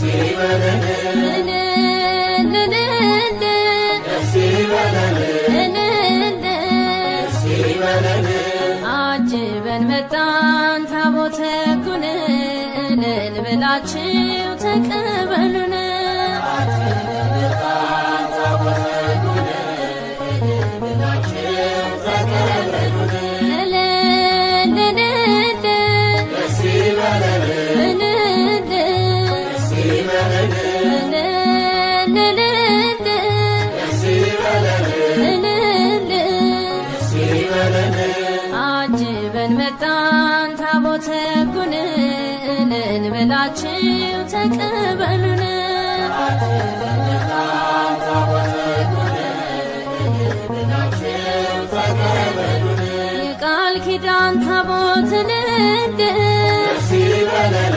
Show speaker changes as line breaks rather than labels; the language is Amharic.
ይበለን፣
እልል እልል
ደስ ይበለን፣
እልል
ደስ ይበለን።
አጅበን መጣን ታቦተ ጉን እልል ብላችሁ ተቀበሉን። እልል እልል
ደስ ይበለን፣
እልል
ደስ ይበለን፣
እልል እልል
ደስ ይበለን፣
እልል
ደስ ይበለን።
አጅበን መጣን ታቦተ ጉን እልል ብላችሁ ተቀበሉን። የቃል ኪዳን ታቦት እልል
ደስ ይበለን፣